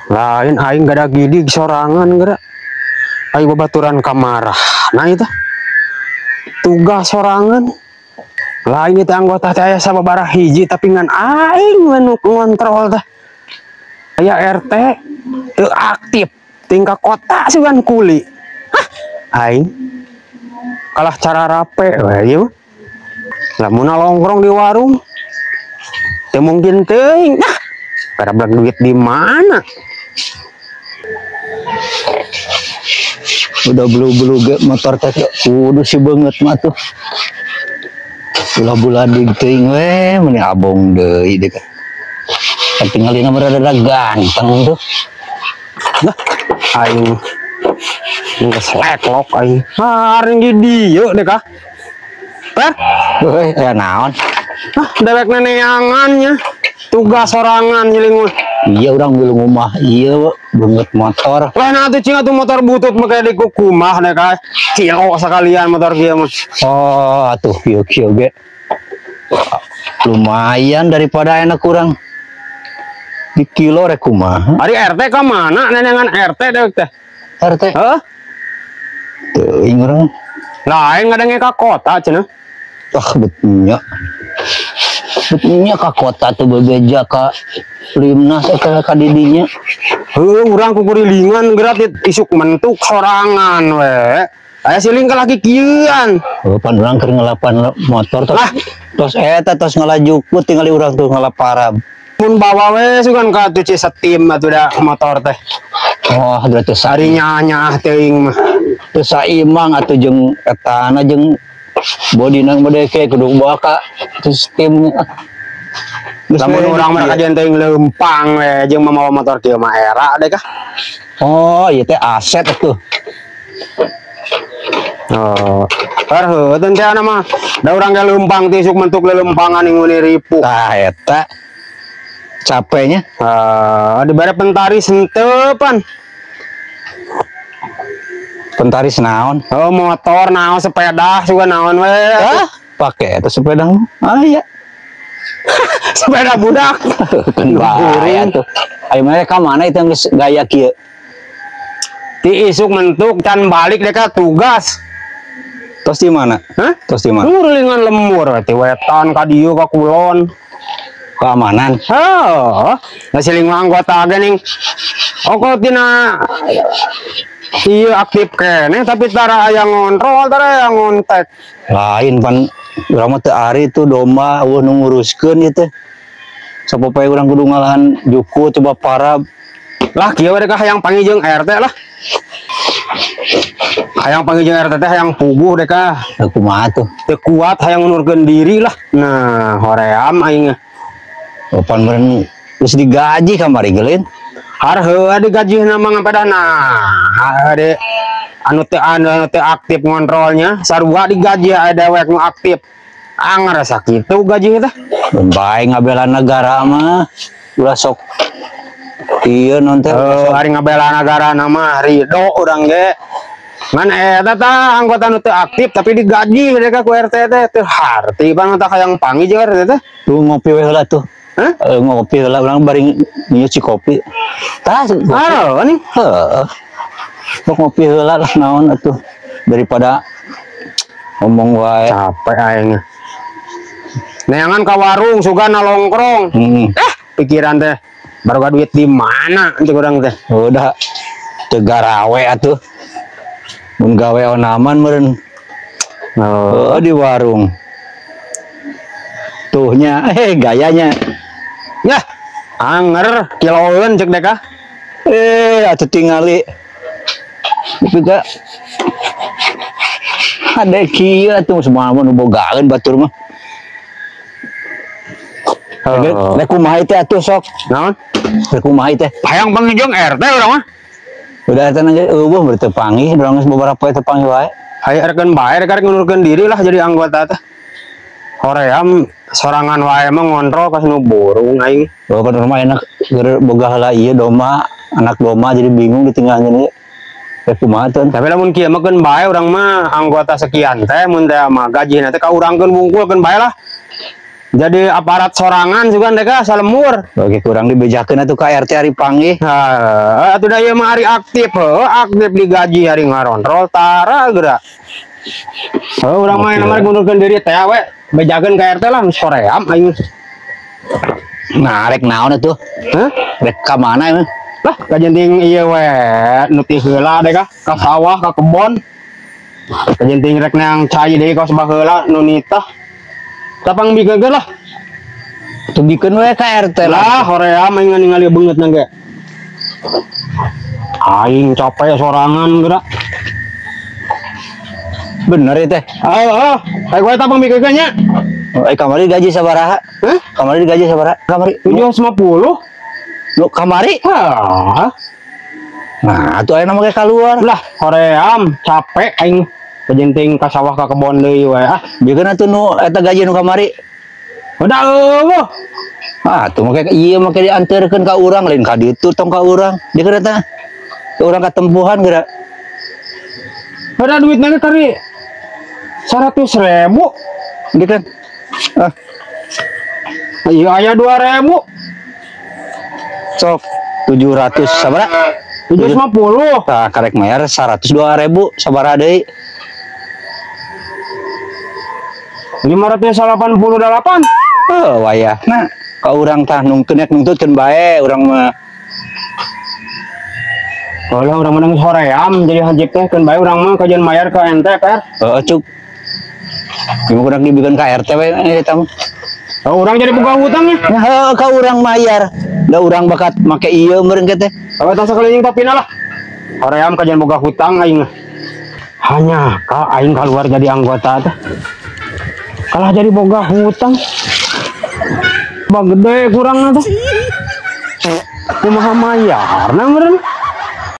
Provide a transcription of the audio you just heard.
Lain aing gada gidig sorangan gara. Aing babaturan kamarah. Nah itu tugas sorangan. Lain itu anggota teh aya sababaraha hiji tapi ngan aing we nu ngontrol teh. Aya RT teu aktif tingkah kota sugan kuli. Hah, aing kalah cara rape we ieu. Lamun nongkrong di warung teu mungkin teuing. Nah, kada duit di mana? Udah belu-belu ge motor teh kudu si beungeut mah tuh. Ulah-buladig teuing we meni abong deui deui. Kan tingalina mah rada ganteng tuh. Lah aing geus leklok aing. Haring di dieu deh kah? Per? Heuh, aya naon? Hah, dewek neneangannya. Tugas sorangan nyeling. Iya urang belum rumah iya beungeut motor. Lain atuh cing atuh motor butut mah kayak di kukumah deh kah. Kilo sekalian motor kieu mah. Oh, atuh kieu-kieu ge. Lumayan daripada enak kurang. Di kilo rek kumaha. Ari RT ka mana neneangan RT dewek teh? RT. Heuh? Teuing urang. Lain ngadenge ka kota cenah. Wah, betulnya. Betulnya ka kota tuh bebeja ka Limnas eta ka didinya. Heuh, urang kukurilingan geura isuk mentuk sorangan we. Aya siling ka laki kieuan. Heuh, pan urang keur ngelapan motor tos. Lah, tos eta tos ngalajukut tingali urang tuh ngalaparab. Mun bawa we sugan ka atuh setim atuh da motor teh. Oh, berarti sari nyanyah teuing mah. Teu saimang atuh jeung etana jeung bodina mah kudu bawa ka sistem. Lamun urang mah kajian teuing leumpang we jeung mamawa motor kieu mah era deh kah. Oh, ieu teh aset atuh. Oh, heuh teh ana mah da urang ge leumpang teh isuk mentuk lelempangan nguni ripuh. Tah eta capeknya. Dibere pentaris henteu pan. Pentaris naon? Oh, motor naon sepeda juga naon we. Hah? Pake eta sepeda mah. Ah iya. Sepeda budak. Kan bahaya tuh. Ayo mereka mana itu geus gaya kieu? Ti isuk mentuk can balik deka tugas. Tos di mana? Hah? Tos di mana? Ngurulingan lemur we ti wetan ka dieu ka kulon. Keamanan. Oh, siling anggota geuning. Oko tina iya aktif kene tapi tara aya ngontrol, tara aya ngontek. Lain pan urang mah teu ari tuh domba eueuh nu nguruskeun ieu teh. Sapopoe urang kudu ngalahan juku coba parab. Lah kieu we ka hayang panggih jeung RT lah. Hayang panggih jeung RT teh hayang puguh deh kah. Teu kumaha tuh? Teu kuat hayang ngundurkeun diri lah. Nah, hoream aing. Oh, pan meureun geus digaji kamari geulin. Hareuh digajihna mah ngampedah nah ade anu teu aktif ngontrolnya sarua digaji aya dewek nu aktif. Anger sakitu gaji teh. Bae ngabela negara mah ulah sok ieu non teh. Heuh, ari ngabela negara mah ridho urang ge. Ngan eta tah anggota nu teu aktif tapi digaji mereka ku RT teh teu harti banget tah hayang panggih jeung RT teh. Tuh ngopi we heula tuh. Hah? Ngopi lah urang bari nyiut si kopi. Tah, halo nih. Heeh. Sok ngopi heula lah naon atuh daripada ngomong wae. Capek aing. Neangan ka warung sugan nongkrong. Pikiran teh baru duit di mana cek urang teh. Udah teu garawe atuh. Mun gawe onaman meureun. Oh, di warung. Tuhnya, gayanya. Yah, anger kiloeun cek deka. Atuh tingali. Tapi ga ada kieu atuh semua nu bogaeun batur mah. Rek kumaha teh atuh sok? Naon? Rek kumaha teh? Hayang panggih jeung RT urang mah. Udah eta ge eueuh beuh teu panggih, urang geus beberapa poe teu panggih wae. Hayang rekeun bae rek ngundurkeun diri lah jadi anggota teh. Hoream sorangan wae mah ngontrol ka nu burung aing. Oh, pan rumah enak keur boga heula ieu domba, anak domba jadi bingung ditinggal gini. Rek kumaha teh? Tapi lamun kieu mah keun bae urang mah anggota sekian teh mun teh mah gajihna teh ka urangkeun wungkul keun bae lah. Jadi aparat sorangan juga deka salemur. Oke, kurang dibejakeun atuh ka RT ari panggih. Heeh, atuh da ieu mah ari aktif, heuh, aktif digaji hari ngarontrol tara geura. Heuh, urang mah namanya ngundurkeun diri teh we, bejakeun ka RT lah soream aing. Nah, rek naon atuh? Hah? Rek ka mana emang? Lah, kajenting ieu we, nu ti heula deh ka sawah, ka kebon. Kajenting rek neang cai deui kos baheula nu nitah. Tapang bikeun lah. Tubikeun we ka RT lah. Hoream aing ningali beungeut na ge. Aing capek sorangan geura. Bener ieu teh. Heeh, aing we tapang bikeun nya. Eh, kamari gaji sabaraha? Hah? Kamari gaji sabaraha? Kamari 750. Nu kamari? Hah. Nah, atuh ayeuna mah keluar. Lah, hoream capek aing. Kajenting ka sawah ka kebon deui we ah. Bikeun atuh nu eta gaji nu kamari. Udah eueuh. Ah, atuh make ieu make dianterkeun ka urang lain ka ditu tong ka urang. Bikeun eta. Ka urang katempuhan geura. Udah duitna ge kari 100.000. Bikeun. Ah. Iya aya 2.000. Sok 700 sabaraha? 750. Tah karek mayar 102.000 sabaraha deui? 588. Oh, wayahna ka urang tah nungtun nek nungtutkeun bae urang mah. Kalau urang mah hoream jadi hajib teh keun bae urang mah kajian mayar ka ente per. Heeh, cuk. Ieu urang dibikeun ka RT we eta mah. Oh, urang jadi boga hutang nya. Nah, heuh ka urang mayar. Da urang bakat make ieu meureun teh. Oh, tah sakalinya tapina lah. Hoream kajian boga hutang aing. Hanya ka aing keluar jadi anggota teh. Kalah jadi boga hutang. Bah gede kurangna tuh. Kumaha mayarna meureun?